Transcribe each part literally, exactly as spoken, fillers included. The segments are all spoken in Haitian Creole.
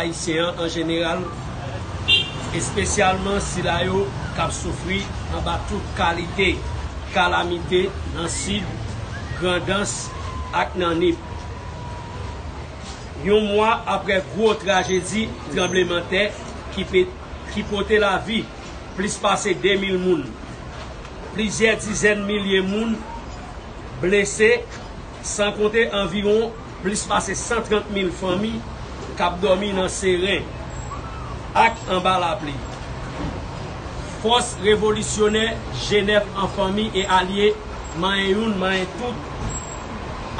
ayisyen an an jeneral, espesyalman sila yo k ap soufri anba tout kalite kalamite nan Sid, Grandans ak nan Nip. Yon mwa apre gwo trajedi tranblemanntè ki pe-, ki pote lavi plis pase de mil moun, plizyè dizèn milye moun blese, san konte anviwon plis pase san trant mil fanmi k ap dòmi nan seren ak anba lapli. Fòs revolisyonè G nèf an fanmi e alye, manyen youn, manyen tout,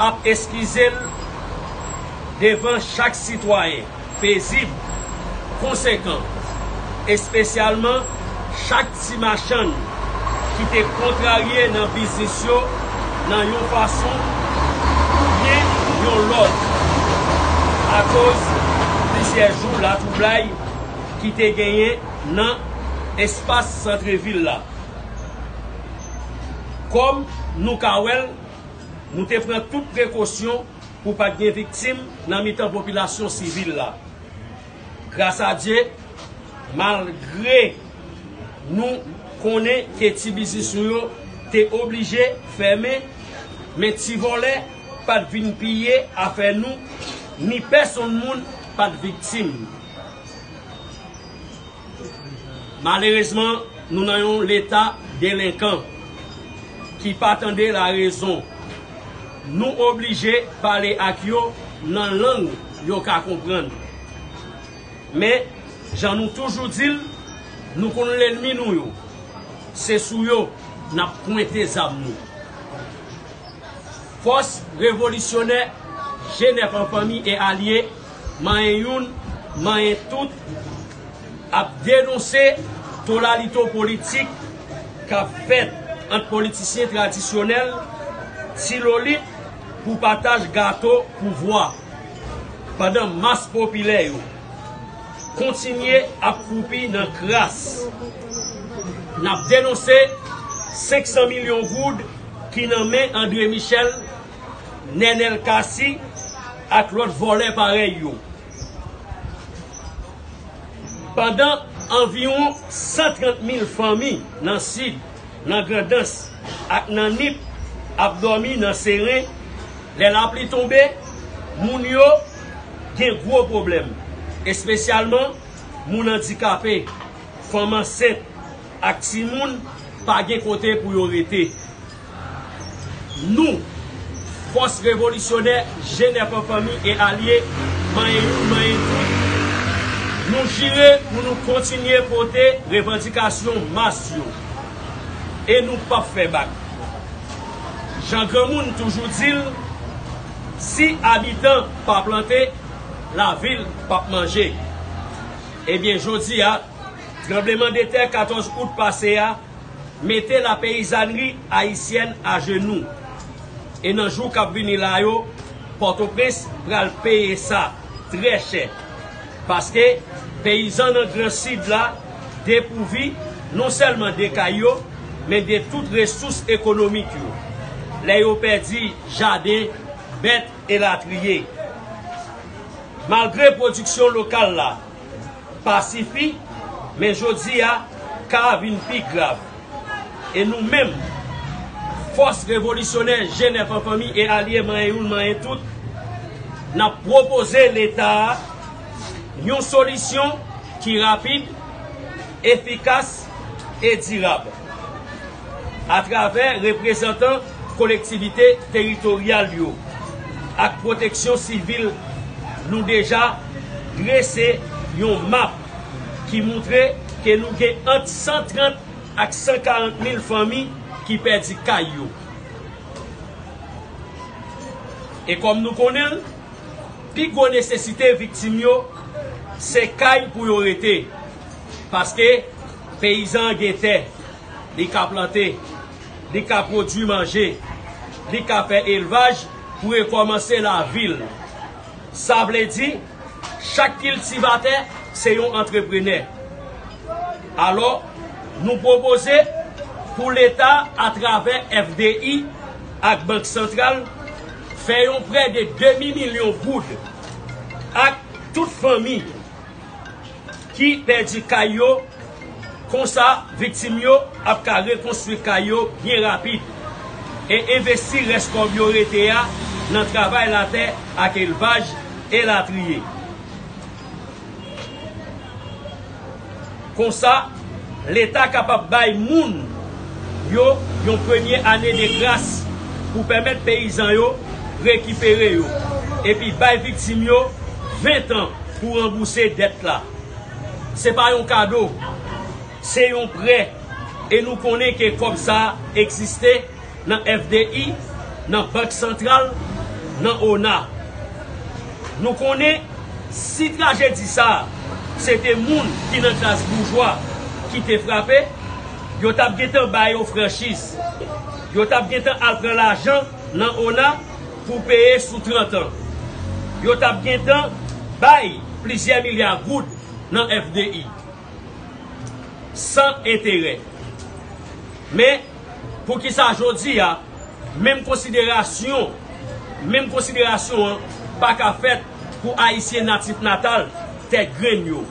ap eskize l devan chak sitwayen pezib, konsekan, espesyalman chak ti machann ki te kontrarye nan biznis yo nan yon fason oubyen yon lòt, akoz plizyè jou latwoublay ki te genyen nan espas santrevil la. Kòm nou ka wè l, nou te pran tout prekosyon pou pa t gen viktim nan mitan popilasyon sivil la. Gras a Dye, malgre nou konnen ke ti biznis nou yo te oblije fèmen, men ti vòlè pa t vin piye afè nou, ni pèsonn moun pa t viktim. Malerezman, nou nan yon leta delenkan ki pa tande larezon. Nou oblije pale ak yo nan lang yo ka konprann. Men, jan nou toujou di l, nou konn lènmi nou yo. Se sou yo n ap pwente zam nou. Fòs revolisyonè G nèf an fanmi e alye, manyen youn, manyen tout, ap denonse tolalito politik k ap fèt ant politisyen tradisyonèl, tilolit pou pataj gato pouvwa, pandan mas popilè yo kontinye ap kwoupi nan kras. N ap denonse senk san milyon goud ki nan men André Michel, Nenel Cassy ak lòt vòlè parèy yo. Pandan anviwon san trant mil fanmi nan Sid, nan Grandans ak nan Nip ap dòmi nan seren, lè lapli tonbe, moun yo gen gwo pwoblèm, espesyalman moun andikape, fanm ansent ak timoun pa gen kote pou yo rete. Nou, fòs revolisyonè G nèf an fanmi e alye, manyen youn, manyen tout, nou jire pou nou kontinye pote revandikasyon mas yo. E nou p ap fè bak. Jan granmoun toujou di l, si abitan pa plante, lavil p ap manje. Ebyen, jodi a, tranblemanntè katòz out pase a mete lapeyizanri ayisyèn ajenou. E nan jou k ap vini la yo, Pòtoprens pral peye sa trè chè. Paske peyizan nan Gran Sid la depouvi non sèlman de kay yo, men de tout resous ekonomik yo. Lè yo pèdi jaden, bèt, elatriye. Malgre pwodiksyon lokal la pa sifi, men jodi a, ka a vin pi grav. E nou menm, fòs revolisyonè G nèf an fanmi e alye manyen youn manyen tout, n ap pwopoze Leta a yon solisyon ki rapid, efikas e dirab. Atravè reprezantan kolektivite teritoryal yo ak pwoteksyon sivil, nou deja drese yon map ki moutre ke nou gen ant san trant ak san karant mil fanmi ki pèdi kay yo. E kòm nou konnen l, pi gwo nesesite viktim yo, se kay pou yo rete. Paske peyizan an gen tè, li ka plante, li ka pwodui manje, li ka fè elvaj pou rekòmanse lavi l. Sa vle di, chak kiltivatè se yon antreprenè. Alò, nou pwopoze pou Leta, atravè F D I ak Bank Santral, fè yon prè de demi milyon goud ak tout fanmi ki pèdi kay yo. Konsa, viktim yo ap ka rekonstwi kay yo byen rapid e envesti rès kòb yo rete a nan travay latè ak elvaj, elatriye. Konsa, Leta kapab bay moun yo yon premye ane de gras pou pèmèt peyizan yo rekipere yo, epi bay viktim yo ven tan pou ranbouse dèt la. Se pa yon kado, se yon prè, e nou konnen ke kòb sa a egziste nan F D I, nan Bank Santral, nan ona. Nou konnen, si trajedi sa a se te moun ki nan klas boujwa ki te frape, yo t ap gentan ba yo franchiz. Yo t ap gentan al pran lajan nan ona pou peye sou trant an. Yo t ap gentan bay plizyè milya goud nan F D I san enterè. Men, poukisa jodi a, menm konsiderasyon, menm konsiderasyon an pa ka fèt pou Ayisyen natif natal Tèt Grenn yo?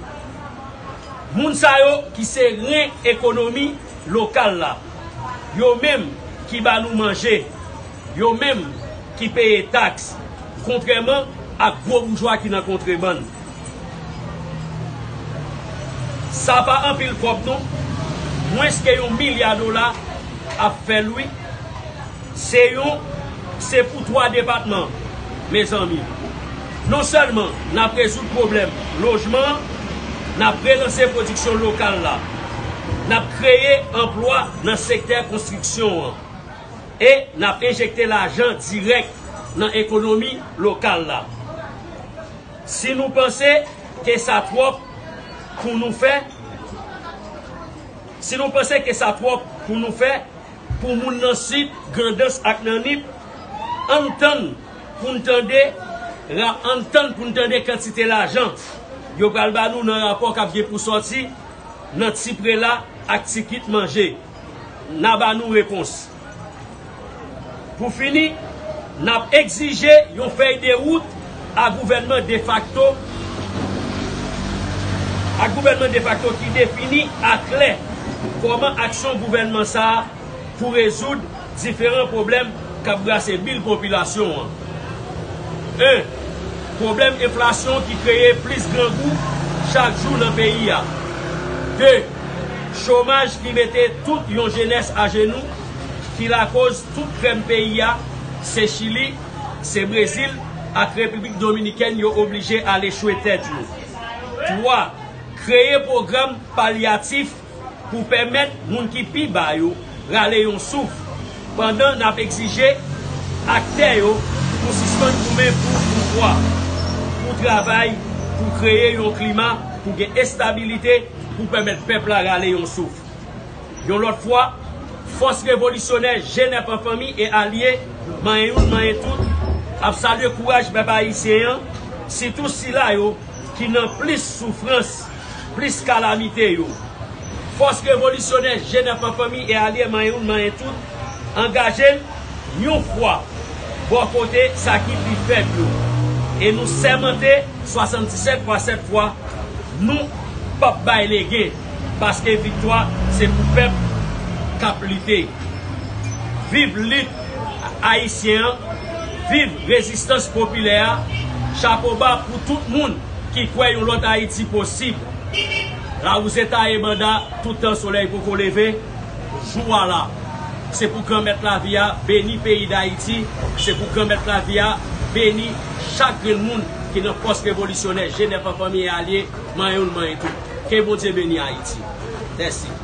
Moun sa yo ki se ren ekonomi lokal la, yo menm ki ba nou manje, yo menm ki peye taks, kontrèman ak gwo boujwa ki nan kontrebann. Sa pa anpil kòb non, mwens ke yon milya dola ap fè l wi. Se yon, se pou twa depatman, mezanmi. Non sèlman n ap rezoud pwoblèm lojman an, n ap relanse pwodiksyon lokal la, n ap kreye anplwa nan sektè konstriksyon an, e n ap enjekte lajan dirèk nan ekonomi lokal la. Si nou panse ke sa twòp pou nou fè, si nou panse ke sa twòp pou nou fè, pou moun nan Sid, Grandans ak nan Nip, ann tann pou n tande, ra-, ann tann pou n tande kantite lajan yo pral ba nou nan rapò k ap gen pou sòti nan ti prela ak ti kit manje. N a ba nou repons. Pou fini, n ap egzije yon fèy de wout a gouvènman defakto, a gouvènman defakto ki defini aklè kòman aksyon gouvènman sa a pou rezoud diferan pwoblèm k ap brase bil popilasyon an. En, pwoblèm enflasyon ki kreye plis grangou chak jou nan peyi a. De, chomaj ki mete tout yon jenès ajenou, ki lakoz tout krèm peyi a, se Chili, se Brezil ak Repiblik Dominikèn yo oblije al echwe tèt yo. Twa, kreye pwogram palyatif pou pèmèt moun ki pi ba yo rale yon souf, pandan n ap egzije aktè yo pou sispann goumen pou pouvwa, pou travay, pou kreye yon klima pou gen estabilite, pou pèmèt pèp la rale yon souf. Yon lòt fwa, fòs revolisyonè G nèf an fanmi e alye, manyen youn, manyen tout, ap salye kouraj pèp ayisyen an, sitou sila yo ki nan plis soufrans, plis kalamite yo. Fòs revolisyonè G nèf an fanmi e alye, manyen youn, manyen tout, angaje l yon fwa bò kote sa ki pi fèb yo. E nou sèmante swasanndisèt fwa sèt fwa, nou p ap bay legen, paske viktwa se pou pèp k ap lite. Viv lit ayisyen an, viv rezistans popilè a, chapo ba pou tout moun ki kwè yon lòt Ayiti posib. Lawouze taye banda, toutan solèy poko leve, jou a la. Se pou Granmèt lavi a beni peyi Dayiti, se pou Granmèt lavi a beni chak grenn moun ki nan fòs revolisyonè G nèf an fanmi e alye, manyen youn, manyen tout. Ke Bondye beni Ayiti. Mèsi.